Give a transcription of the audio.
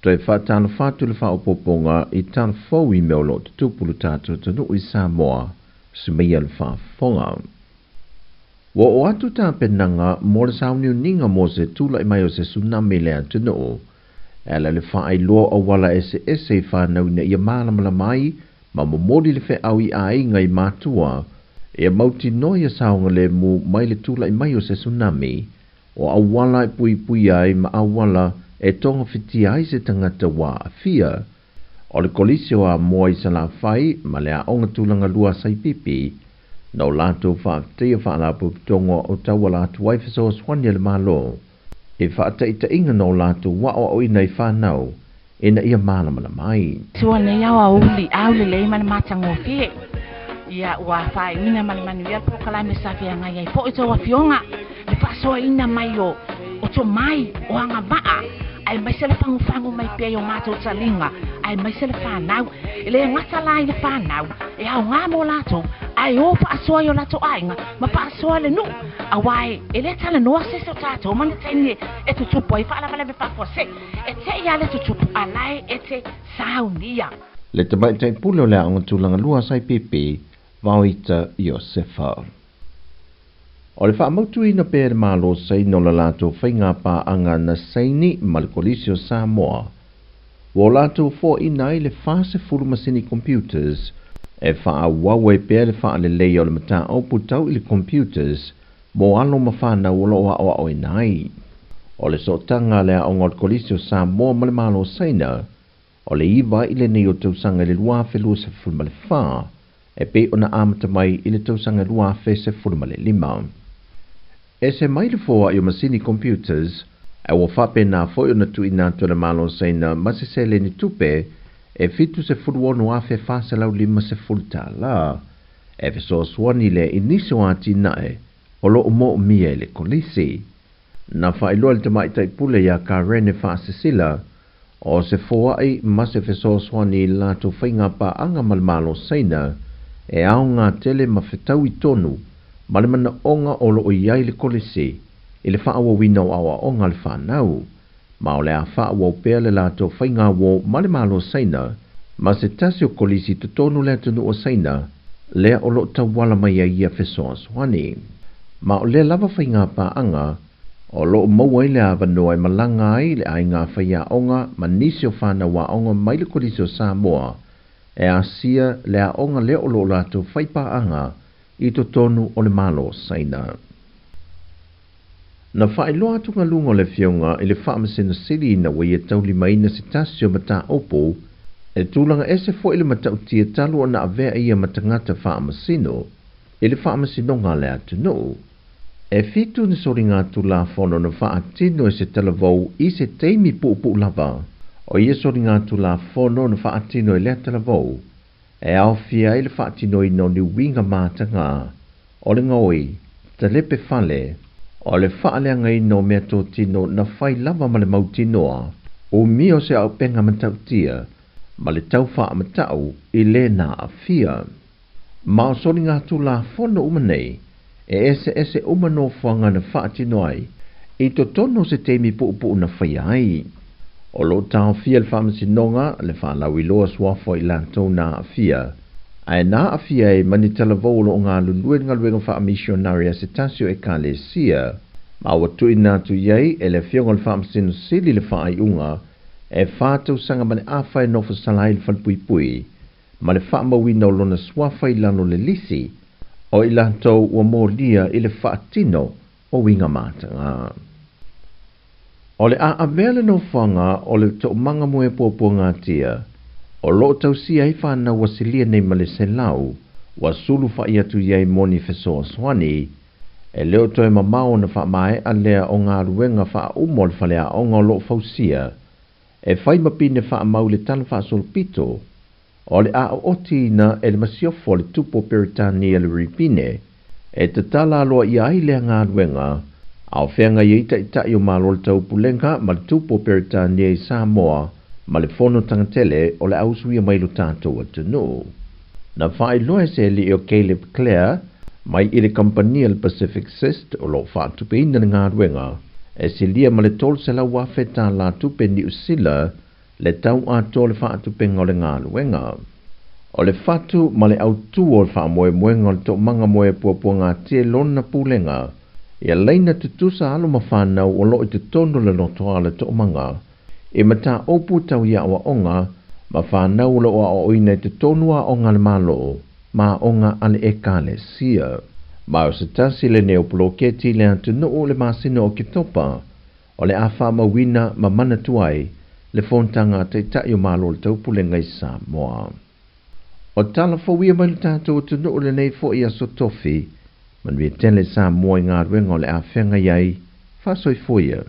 Toe faatalofa atu le faaopoopoga i tala fou i mea o lo o tutupu lo tatou atunuu i Samoa, sumeia le faafofoga. Ua oo atu tapenaga mo le sauniuniga mo se tulai mai o se tsunami i le atunuu, e ala i le faailoa o auala eseese i fanau ina ia malamalama ai ma momoli le feau i aiga i matua ia mautinoa ia saogalemu mai le tulai mai o se tsunami. O auala e puipuia ai ma auala e togafitia ai se tagata ua aafia. O le Kolisi o Amoa i Salafai ma le Aoga Tulaga Lua a Saipipi, na o latou faafetaia Faalapotopotoga o tauala atu ai fesoasoani a le Malo i faataitaiga na o latou aoaoina i fanau ina ia malamalama ai. Sua nei aoauli aulelei ma le matagofie. Ia ua faaiuina ma le manuia le polokalame sa feagai ai foi tou afioga le faasoaina mai o o tomai o agavaa aemaise le fagufagu mai pea i o matou taliga aemaise le fanau. E le gata la i le fanau e aoga mo latou ae o faasoa i o latou aiga ma faasoa le nuu aua e le talanoa se isi o tatou ma ni taimi e tutupu ai faalavelave faafuasei. E te i a le tutupu a lae e te saunia. Le tamaitai pule o le Aoga Tulaga Lua a Saipipi, Vaoita Iosefa. O le faamautuina pea e le Malo Saina o le latou faiga paaga na saini ma le Kolisi o Samoa, ua o latou foaina ai le 40 masini computers e faaauau ai pea le faaleleia o le mataupu tau i le computers mo alo ma fanau o lo o aoaoina ai. O le sootaga a le Aoga o le Kolisi o Samoa ma le Malo Saina, o le 9 i lenei o tausaga i le 2024, e pei ona amata mai i le tausaga 2015. Ese mai le foai o masini computers, ae ua faapena foi ona tuuina atu e le Malo Saina ma se seleni tupe e $76,450 e fesoasoani lea i nisi o atinae o lo o moomia e le Kolisi. Na faailoa e le Tamaitai Pule iā Karene Faasisila, o se foai ma se fesoasoani i le latou faiga paaga ma le Malo Saina e aoga tele ma fetaui tonu ma le manaoga o lo o i ai le Kolisi i le faaauauina o aoaoga a le fanau, ma o le a faaauau pea le latou faiga uo ma le Malo Saina ma se tasi o Kolisi i totonu o le atunuu o Saina lea o lo o tauala mai ai ia fesoasoani. Ma o lea lava faiga paaga o lo o maua ai le avanoa e malaga ai le aiga faiaoga ma nisi o fanau aoga mai le Kolisi o Samoa e asia le aoga lea o lo o latou fai paaga i totonu o le Malo o Saina. Na faailoa atu galuga o le Afioga i le Faamasino Sili ina ua ia taulimaina se tasi o mataupu e tulaga ese foi le matautia talu ona avea ia ma tagata faamasino i le faamasinoga a le atunuu. E fitu ni soligatulafono na faatino e se talavou i se taimi puupuu lava. O ia soligatulafono na faatino e lea talavou e aofia ai le faatinoina o ni uiga mataga, o le gaoi, talepe fale, o le faaleagaina o meatotino na fai lava ma le mautinoa, umia o se auupega matautia, ma le tau faamatau i le na aafia. Ma o soligatulafono uma nei, e eseese uma nofoaga na faatino ai i totonu o se taimi puupuu na faia ai. O lo o taofia e le Faamasinoga le faalauiloa suafa o i latou na aafia, ae na aafia ai ma ni talavou o lo o galulue i le galuega faamisionari a se tasi o Ekalesia, ma ua tuuina atu i ai e le Afioga i le Faamasino Sili le faaiuga e 4 tausaga ma le afa e nofo sala ai i le falepuipui ma le faamauina o lona suafa i lalo o le lisi o i latou ua molia i le faatino o uiga mataga. O le a avea le nofoaga o le Toomaga mo e Puapuagatia o lo o tausia ai fanau ua silia nei ma le 100 ua sulufa'i atu i ai mo ni fesoasoani, e le o toe mamao ona faamae'a lea o galuega faauma o le faleaoga o lo o fausia e fai ma pine faamau i le tala faasolopito o le a ootiina e le masiofo a le Tupu o Peretania le Ripine e tatala aloaia ai lea galuega, a o feagai ai taitai o Malo o le Taupulega ma le Tupu o Peretania i Samoa ma le Fono Tagatele o le a usuia mai lo tatou atunuu. Na faailoa e se alii o Caleb Clare mai i le kamupani a le Pacific Cyst o lo o faatupeina le galuega e silia ma le $300,000 tupe Niu Sila. Le tau atoa o le faatupenga o le galuega. O le fatu ma le autū o le faamoemoega o le toomaga mo e puapuagatia i lona pulega, ia laina tutusa alo ma fanau o loo i totonu o le lotoa o le toomaga, i mataupu tau i aoaoga ma fanau o loo aoaoina i totonu o aoga a le Malo ma aoga a le Ekalesia. Ma o se tasi lenei o poloketi i le atunuu i le masina o Oketopa, o le a faamauina ma manatua ai le fonotaga a Taitai o Malo o le Taupulega i Samoa. O tala fou ia mai le tatou atunuu i lenei foi aso tofi, manuia tele Samoa i galuega o le a feagai ai, faasoifua ia.